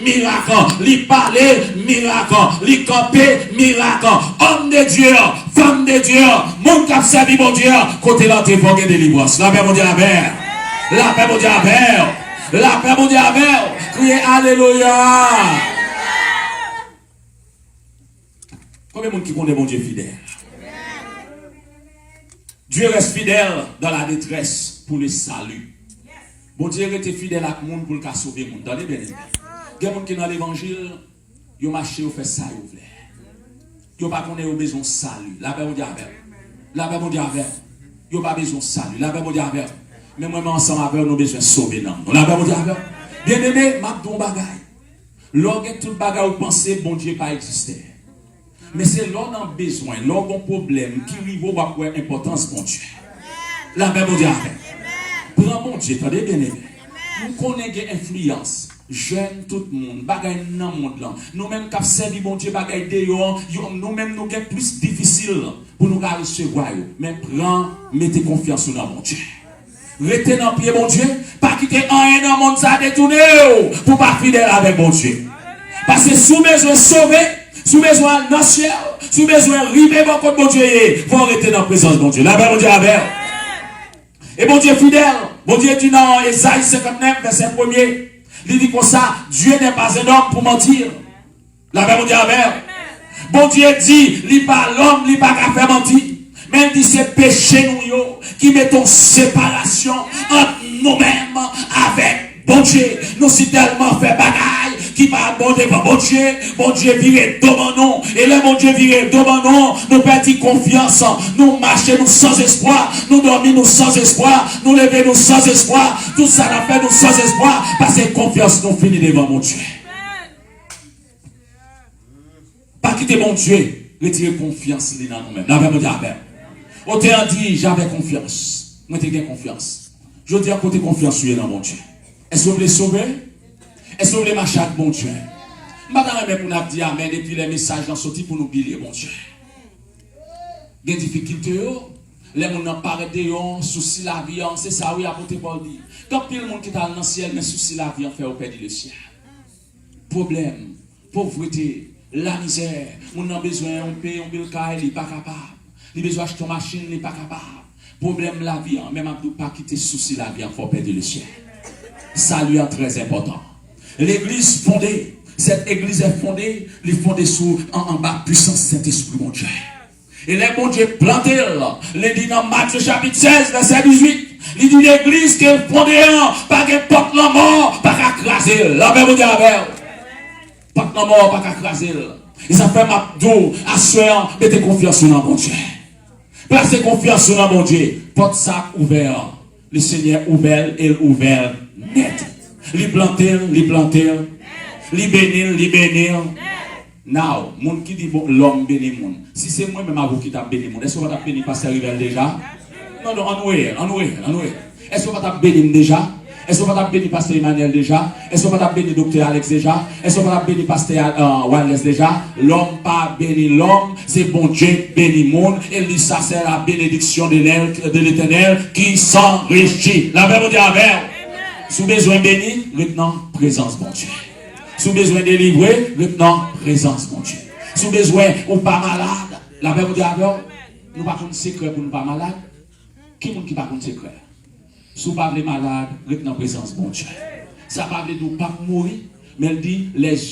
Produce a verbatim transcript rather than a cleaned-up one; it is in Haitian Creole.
Mirak, li pale, mirak, li kanpe, mirak. Homme de Dieu, femme de Dieu, moun k ap sèvi Bondye, kote l antre fò gen delivrans. Lapè Bondye avè w. Lapè Bondye avè w. Lapè Bondye avè w. Kriye alelouya. Konbyen moun ki konnen Bondye fidèl? Dieu reste fidèle dans la détresse pour le salut. Bondye rete fidèl ak moun pou l ka sove moun. Tande byen. Gen moun ki nan levanjil, yo mache, yo fè sa yo vle. Yo pa konnen yo bezwen sali. Lapè Bondye avè w. Lapè Bondye avè w. Yo pa bezwen sali. Lapè Bondye avè w. Men mwen, men ansanm avè w, nou bezwen sove nanm nou. Lapè Bondye avè w. Byeneme, m ap di w yon bagay. Lè w gen tout bagay ou panse Bondye pa egziste. Men se lè w nan bezwen, lè w gon pwoblèm ki rive w ap wè enpòtans Bondye. Lapè Bondye avè w. Pran Bondye, tande byeneme. M konnen gen enfliyans, jèn, tout moun, bagay nan mond lan. Nou menm k ap sèvi Bondye, bagay deyò, yo, nou menm nou gen plis difisil pou nou ka resevwa yo. Men pran, mete konfyans ou nan Bondye. Rete nan pye Bondye, pa kite anyen nan mond sa detounen w pou pa fidèl avèk Bondye. Paske si w bezwen sove, si w bezwen al nan syèl, si w bezwen rive bò kot Bondye ye, fò w rete nan prezans Bondye. Lapè Bondye avè w. E Bondye fidèl. Bondye di nan Ezayi senkantnèf, vèsè premye, li di konsa, Dieu n'est pas un homme pour mentir. Lapè Bondye avè w. Bondye di, li pa lòm, li pa ka fè manti. Men l di se peche nou yo ki mete yon separasyon ant nou menm avèk Bondye. Nou si tèlman fè bagay ki pa bon devan Bondye, Bondye vire do ban nou. E lè Bondye vire do ban nou, nou pèdi konfyans. Nou mache, nou san espwa. Nou dòmi, nou san espwa. Nou leve, nou san espwa. Tout sa n ap fè, nou san espwa. Paske konfyans nou fini devan Bondye. Pa kite Bondye retire konfyans li nan nou menm. Lapè Bondye avè w. Otè an di, j'avais confiance. Mwen te gen konfyans. Jodi a, kote konfyans ou ye nan Bondye? Èske w vle sove? Èske w vle mache ak Bondye? M pa ta renmen pou n ap di amèn epi lè mesaj lan soti pou nou bliye Bondye. Gen difikilte yo, lè moun nan parèt deyò, sousi lavi an, se sa wi apot Pòl di. Gen anpil moun ki t al nan syèl, men sousi lavi an fè yo pèdi lesyèl. Pwoblèm, povrete, lamizè, moun nan bezwen yon pe, yon bil kay, li pa kapab. Li bezwen achte yon machin, li pa kapab. Pwoblèm lavi an, men m ap di w pa kite sousi lavi an fè w pèdi lesyèl. Sali an trè enpòtan. Legliz fonde, cette église est fondée, li fonde sou, an, anba pwisans Sentespri Bondye. E lè Bondye plante l, li di nan Matye chapit sèz, vèsè dizuit, li di legliz ke l fonde an, pa gen pòt lanmò pa ka kraze l. Lapè Bondye avè w. Pòt lanmò pa ka kraze l. E sa fè m ap di w, aswè an, mete konfyans ou nan Bondye. Plase konfyans ou nan Bondye. Pòt sa ap ouvè an. Le Senyè ouvè l e l ouvè l nèt. Li plante l, li plante l. Li beni l, li beni l. Now, moun ki di bon, lòm beni moun. Si se mwen menm avè w ki t ap beni moun, èske w pa t ap beni pastè Rivel deja? Non, non, ann wè, ann wè, ann wè. Èske w pa t ap beni m deja? Èske w pa t ap beni pastè Emmanuel deja? Èske w pa t ap beni doktè Alex deja? Èske w pa t ap beni pastè, euh, Wallace deja? Lòm pa beni lòm, se Bondye k beni moun, et il dit ça, c'est la bénédiction de l'El-, de l'Éternel qui s'enrichit. Lapè Bondye avè w. Si w bezwen beni, ret nan prezans Bondye. Si w bezwen delivre, ret nan prezans Bondye. Si w bezwen, ou pa malad, lapè Bondye avè w. Nou pa konn sekrè pou nou pa malad. Ki moun ki pa konn sekrè? Si w pa vle malad, ret nan prezans Bondye. Sa pa vle di w p ap mouri, men l di, les